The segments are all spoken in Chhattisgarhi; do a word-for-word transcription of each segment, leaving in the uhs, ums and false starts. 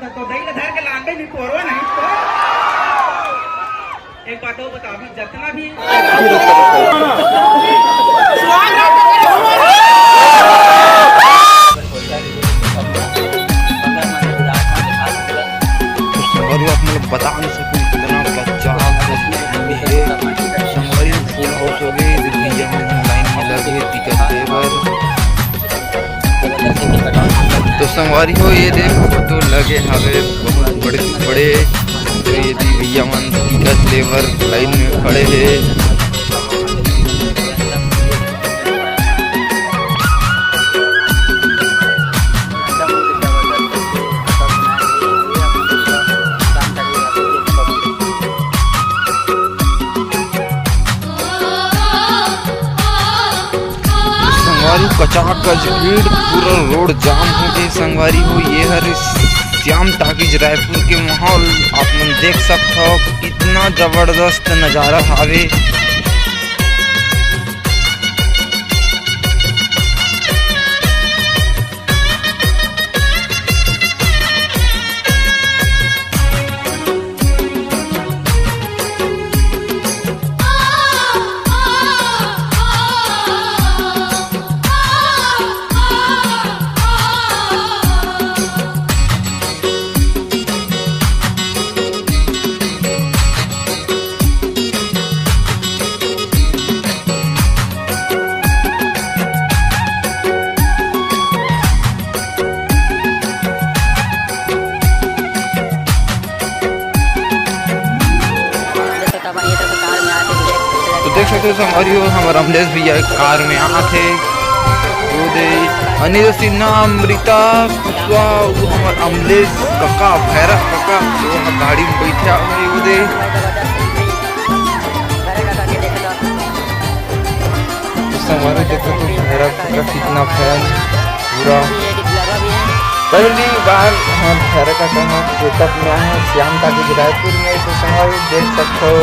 तो दही ला धर के लानबे नहीं, पोरवा नहीं तो। एक बात और बता, अभी जितना भी तो संगवारी हो, आप मतलब बता नहीं सकते कितना कच्चा है। संगवारी हो, फुल हाउस हो गए, ये भैया मन लाइन में लगे टिकट ले बर। तो संगवारी हो, ये दे फोटो लगे हवे बहुत बड़े बड़े। तो ये दे भैया मन टिकट ले बर लाइन में खड़े हे। संगवारी, कचाकच भीड़, पूरा रोड जाम हो गए संगवारी हो। ये हर श्याम टाकीज रायपुर के माहौल आप मन देख सकत हो, कितना जबरदस्त नजारा हावे। तो देख सकते हो संगवारी हो, हमर अमलेश भैया कार में आथे। वो दे अनिल सिन्हा, अमृता कुशवाहा, वो हमर अमलेश कका, भैरव कका, वो ह गाड़ी में बैठा हुए। वो दे संगवारी देखो तो भैरव कका कितना फैन पूरा। पहली बार हम भैरव कका हम चेकअप में आए हैं, श्याम टाकीज रायपुर में, तो संगवारी देख सकते हो।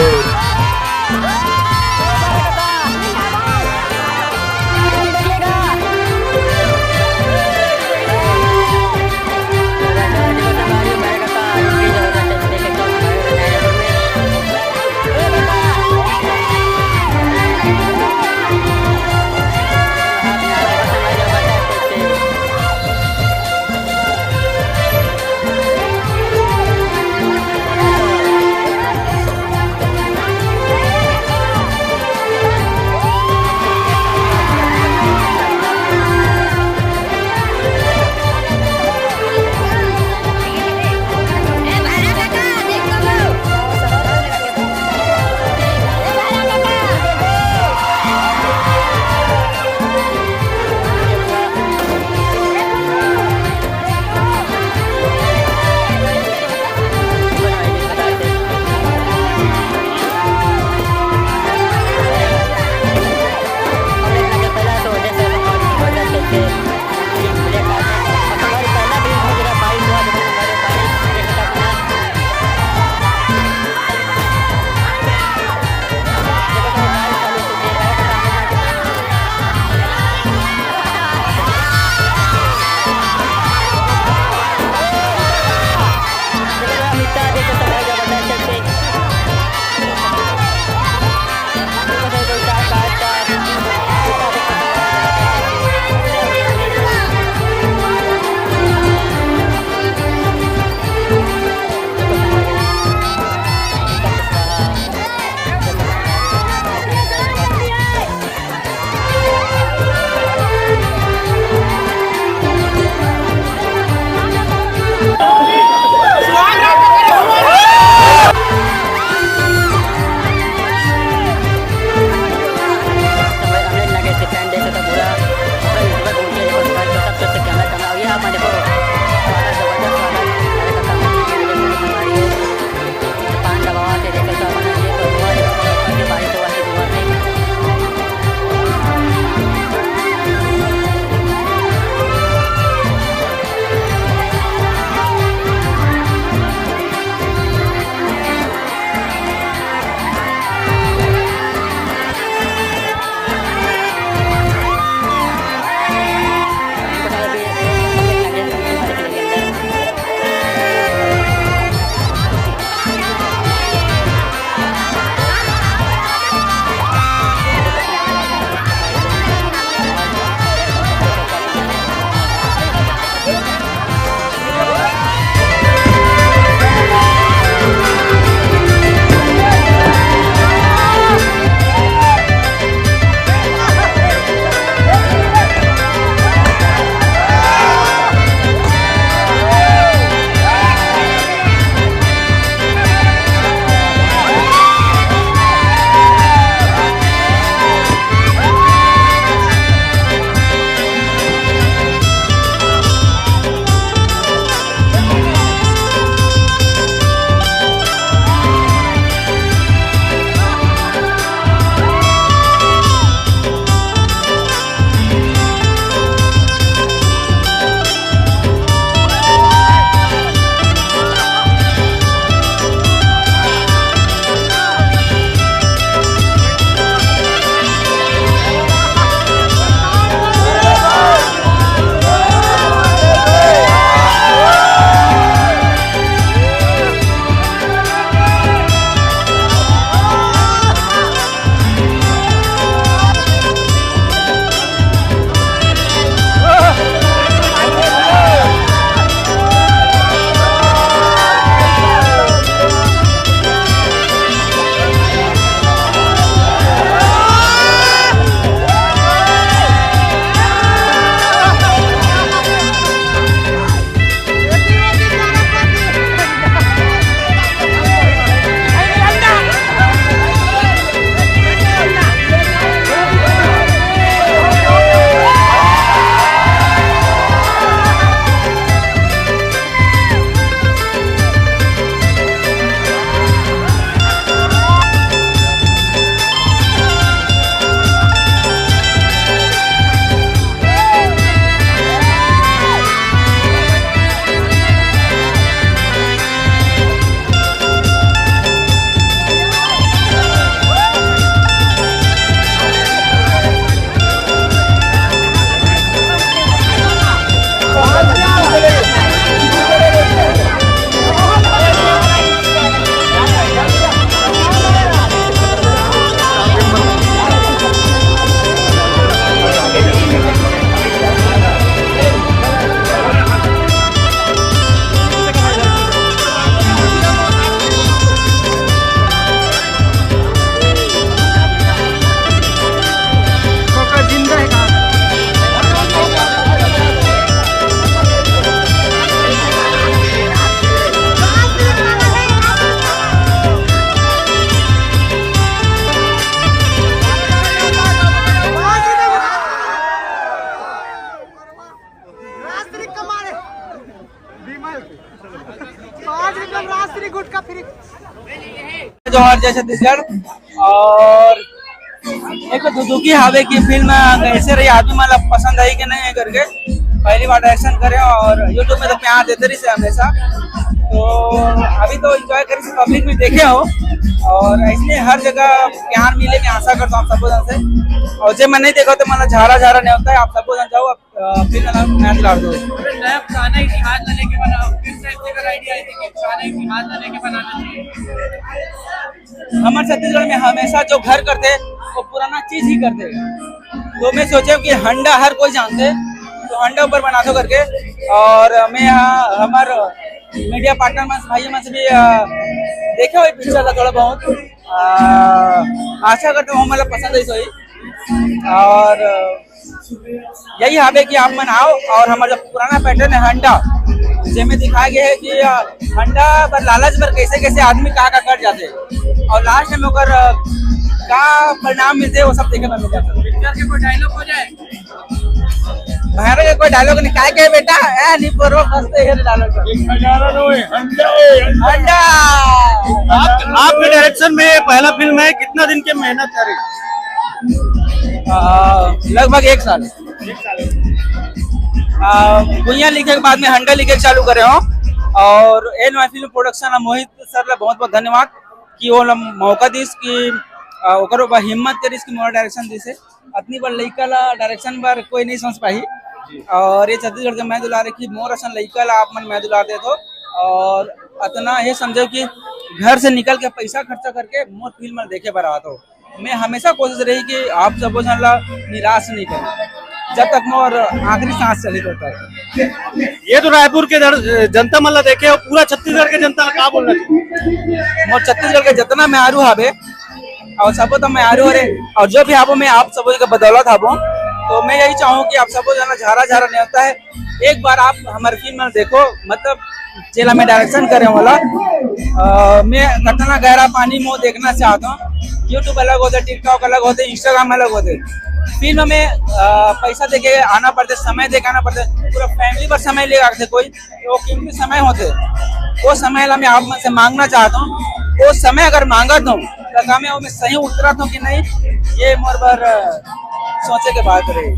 पाँच रुपये में राजश्री गुटखा फ्री। जोहार, जय छत्तीसगढ़। और एक तो दुखी हावे कि फिल्म कैसे रही, आदमी मन ला पसंद आई कि नहीं करके। पहली बार डायरेक्शन करे और YouTube में तो प्यार देते रही से हमेशा। तो अभी तो एंजॉय करी से पब्लिक भी देखे हो और इसलिए हर जगह प्यार मिले, मैं आशा करता हूँ आप सबको जन से। और जे मैं नहीं देखा तो मतलब झारा झारा नहीं होता है, आप सबको जन जाओ, आप, अ, फिल्म ला प्यार दुलार दो। अरे, नया पुराना इतिहास ला लेके बनाओ, फिर से इस जगह आइडिया आई थी कि पुराना इतिहास ला लेके बनाना चाहिए। हमारे छत्तीसगढ़ में हमेशा जो घर करते वो पुराना चीज ही करते, तो मैं सोचे कि हंडा हर कोई जानते, तो हंडा ऊपर बना दो करके। और मैं यहाँ हमारे मीडिया पार्टनर मन से, भाई मन से भी अ, देखे हुए पिक्चर ला थोड़ा बहुत अ, आशा करता हूँ मतलब पसंद आई सही। और अ, यही हावे कि आप मन आओ और हमारा जो पुराना पैटर्न है हंडा, जेमे दिखाया गया है कि अ, हंडा पर लालच पर कैसे कैसे आदमी का का कर जाते हैं और लास्ट में ओकर अ, का परिणाम मिलते हैं, वो सब देखे बर मिलता है। पिक्चर के कोई डायलॉग हो जाए? भैरव के कोई डायलॉग नहीं, काय के बेटा? ए, नहीं पूर्व फंसते हैं डायलॉग। एक हजारा नो है, हंडा है, हंडा। हंडा। आप, आपके डायरेक्शन में पहला फिल्म है, कितना दिन के मेहनत करे? आ, लगभग एक साल। आ, गुइया लिखे के बाद में हंडा लिखे के चालू करे हो। और एन वाई फिल्म प्रोडक्शन मोहित सर ला बहुत बहुत धन्यवाद कि वो ला मौका दिस कि आ, ओकर ऊपर हिम्मत करिस कि मोला डायरेक्शन दिस है। अतनी बड़ लइका ला डायरेक्शन बर कोई नहीं समझ पाही। और ये छत्तीसगढ़ के मैं दुलार है कि मोर असन लइका ला आप मन मैं दुलार देत हो और अतना ये समझो कि घर से निकल के पैसा खर्चा करके मोर फिल्म ला देखे बर आत हो। मैं हमेशा कोशिश रही कि आप सबो झन ला निराश नहीं करूँ जब तक मोर आखिरी सांस चली रहता है। ये तो रायपुर के दर-, जनता मन ला देखे हो, पूरा छत्तीसगढ़ के जनता ला का बोलना चाहिए? मोर छत्तीसगढ़ के जितना मेहरू हावे और सबो तो मेहरू हरे और जो भी हावो मैं आप सबो के बदौलत हावो, तो मैं यही चाहूँ कि आप सबो जना झारा झारा नेवता है, एक बार आप हमारे फिल्म में देखो, मतलब जेला मैं डायरेक्शन करे वाला अ, मैं कतना गहरा पानी में देखना चाहता हूँ। YouTube अलग होते, TikTok अलग होते, Instagram अलग होते। फिल्म में अ, पैसा देके आना पड़ते, समय देके आना पड़ते, पूरा फैमिली पर समय ले आते कोई, वो कीमती समय होते, वो समय ला मैं आप मन से मांगना चाहता हूँ। वो समय अगर मांगत हूँ तो का मैं ओमे सही उतरत हूँ कि नहीं, ये मोर बर अ, सोचे के बात रही।